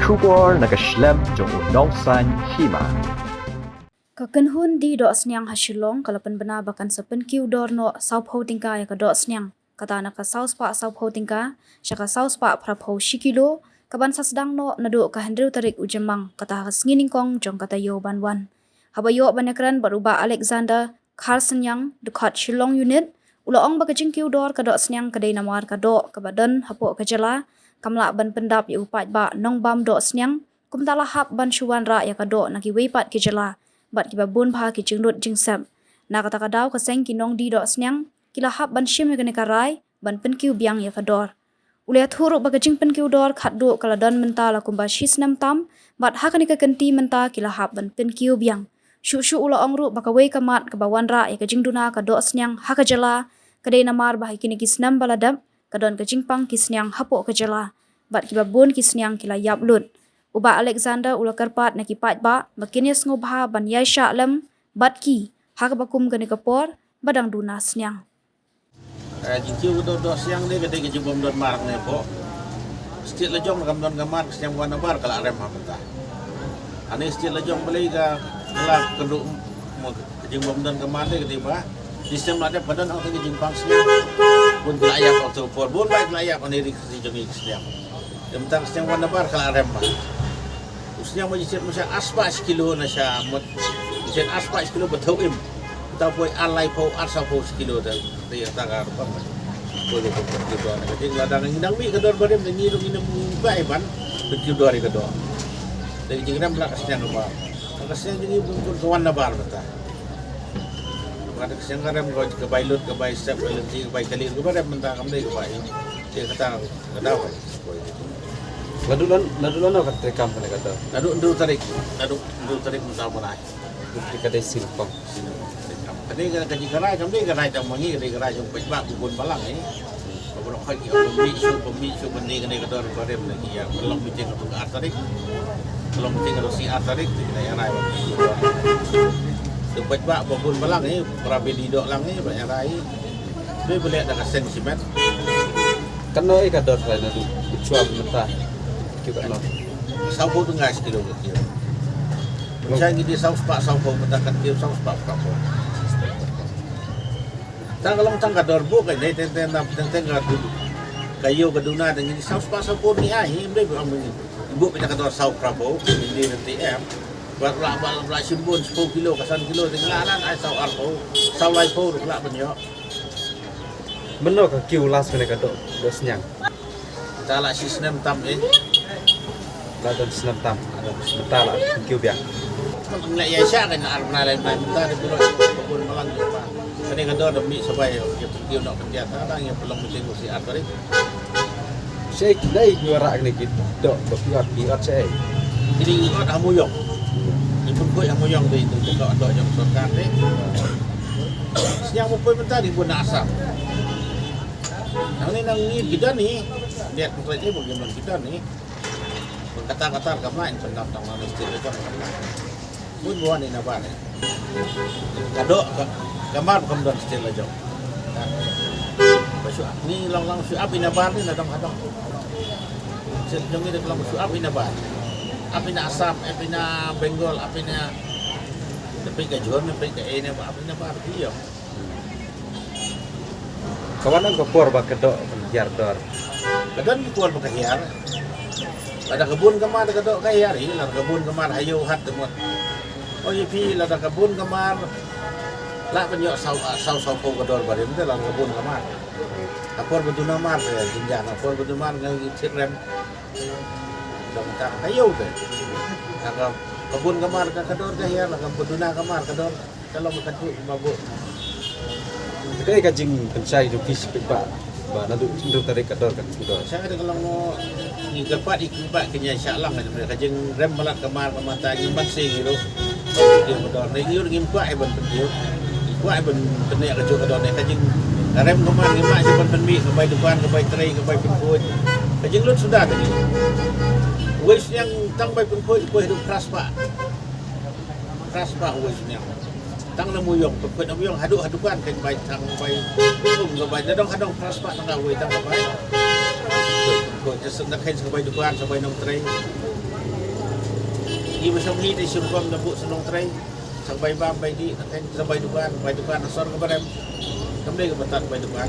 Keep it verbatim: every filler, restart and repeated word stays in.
Khubor na ka shlem jong u nongsan hima. Ka kynhun die dohsniang ha Shillong ka la pynbna ba kan sa pynkiew dor noh saw phew tyngka ïa ka dohsniang. Kata na ka saw spah saw phew tyngka sha ka saw spah phra phew shi kilo, kaban sa sdang noh naduh ka hynriew tarik u Jymmang, kata ha ka sngi nyngkong jong ka taïew ban wan. Haba ïoh ban ïakren bad u Bah Alexander Kharsyniang, dkhot Shillong Unit, u la ong ba ka jingkiew dor ka dohsniang ka dei namar ka doh kaba don hapoh ka jylla kam lah ban pyndap ïa u paidbah nongbam dohsniang, kumta la hap ban shu wanrah ïa ka doh na kiwei pat ki jylla bad kiba bun bha ki jinglut jingsep. Na kata ka daw ka seng ki nongdie dohsniang ki la hap ban shim ïa kane ka rai ban pynkiew biang ïa ka dor. U la ïathuh ruh ba ka jingpynkiew dor khatduh ka la don mynta la kumba shi snem tam, bad ha kane ka kynti mynta ki la hap ban pynkiew biang. Shuh shuh u la ong ruh ba kawei ka mat kaba wanrah ïa ka jingduna ka dohsniang ha ka jylla ka dei namar ba ha kine ki snem ba la dep ka don ka jingpang ki sniang hapoh ka jylla, bad kiba bun ki sniang ki la ïap lut. U Bah Alexander u la kyrpad na ki paidbah ba kin ïa sngewbha ban ïaishah lem bad ki ha kaba kum kane ka por ba dang duna sniang. Eh, jingkiew ka doh, dohsniang de ka dei ka jingbym don mar ne pok. Stet la jong kam don ka mar, ka sniang wan nabar ka la rem ha mynta. Ane stet la jong balei ka la kynduh mo ka jingbym don ka mar de ka dei ba. Di stem la dep ka don ang ka jingpang sniang. Bun ka la ïap ang tu por, bun ba ka la ïap ane ri ka si jong i ka sniang. Ïa mynta ka sniang wan nabar ka la rem ba. U sniang ba jiset mynta ar spah shi kilo na sha mut. Jiset ar spah shi kilo ba thaw im. Uta poi ar lai phew ar saw phew shi kilo da. Da ïa ta ka rupa ba. Poi da phew kilo na ka ding la dang ngi dang mih ka dor barim da ngi ruh ngi nam ba ai ban. Phew kilo dor ka dor. Da jingrem la ka sniang ba. Ka sniang jong ngi bun ka wan nabar mynta. Ka sniang ka rem ka bai lut, ka bai sep, ka lynti, ka bai kali, ka bai rem mynta kam dei ka bai. Te kata ka daw. Naduh lano, naduh lano ka treikam kane ka dor? Naduh hynriew tarik, naduh hynriew tarik mynta u bnai. Ka dei sngewbha. Ka dei ka, ka jingkrai, kam dei ka rai tang ma ngi, ka dei ka rai jong u paidbah ba bun balang eh. Ba baroh khoit ki ong ba mih shuh, ba mih shuh, ba ne kane ka dor ba rem lagi ïa. Ka long meeting ka ar tarik. Ka long meeting ka sngi ar tarik, te ka dei rai ba. Te u paidbah ba bun balang eh, para bidi doh lang eh, ba ïa rai. Dei ba leh da ka sentiment. Kano i ka dor lai naduh u chwa mynta. Ki kano. Saw phew tyngka shi kilo ka kiew. Mynta ngi dei saw spah saw phew mynta ka kiew saw spah ka phew. Tang ka long tang ka dor buk ka dei teng teng na teng teng ka du. Ka ïew ka duna teng ngi dei saw spah saw phew ni ai hi mdei ba am ngi. Buk ka dor saw phra phew ngi dei na T M. Ba la ba la shim bun saw phew kilo ka san kilo teng la lan ai saw ar phew. Saw lai phew ruh la ban ïoh. Mynno ka kiew last mynne ka doh, dohsniang? Ta la shi snem tam eh. La don snem tam. Mynta la kiew biang. Ngi la ïa sha kan ar bnai lai bnai mynta da bulo ka bun malang jong ba. Kane ka doh da mih sabai ïa kiew noh kan ïa ta dang ïa pynlong meeting ko shi ar tarik. Sei kine ki wara kine ki doh ba ki ot ki ot sei. Kine ki ot ha Mawïong. Ki pynkoit ha Mawïong dei tu doh doh jong sorkar dei. Sniang ba poi mynta di bun na Assam. Nang ni nang ni ki don ni. Lihat ko ni bun ki don ni. Kata kata ka mai pyndak tang nang stil jong. Bun bun ni na ba ni. Ka doh ka, ka mar kam don stil la jong. Ba shu ap ni long long shu ap ina bar ni na dong ka dong. Stil jong ni long shu ap ina bar. Ap ina Assam, ap ina Bengal, ap ina. Tapi ka Johor ni, tapi ka ina ba, ap ina bar ni jong. Ka wan ka por ba ka doh ka hiar dor. Ka don ka por ba ka hiar. Lada ka bun ka mar ka doh ka hiar hi, lada ka bun ka mar ha ïew hat te mut. O ïa phi lada ka bun ka mar. La ban ïoh saw saw saw phew ka dor barim te lada ka bun ka mar. Ha por ba duna mar te jynjar, ha por ba duna mar ngi thit rem. Dang ta ka ïew te. Lada ka bun ka mar ka ka dor ka hiar, lada ka duna ka mar ka dor. Ka long ka tu ma bu. Ka ka jingpynshai jong ki sha phi ba ba naduh hynriew tarik ka dor kan ki dor. Sha ka dei ka long ngi kyrpad ïa ki ba ki ïa shah lang ka jong ka jingrem ba lad ka mar ka mata ngi ban sing ngi ruh. Ki ba dor ngi ruh ngim kwah ïa ban pynkiew. Ngi kwah ïa ban pynïa ka jong ka dor ne ka jing ka rem ka mar ngi ma ïa ban pynmih ka bai dukan ka bai trei ka bai pynkhuid. Ka jinglut suda ka jing. Wei sniang tang bai pynkhuid poi haduh phra spah. Phra spah wei sniang. Tang na Mawïong, pynkhot na Mawïong haduh ha dukan kan bai tang bai. Um ka bai na dong ha dong phra spah tang ka wei tang ka bai. Ko ja seng da kan sa bai dukan sa bai nongtrei. Ba shong hi dei shi rukom da buh sa nongtrei. Sa bai bam bai dih, ka teng sa bai dukan, bai dukan ha sor ka barem. Kam dei ka batat bai dukan.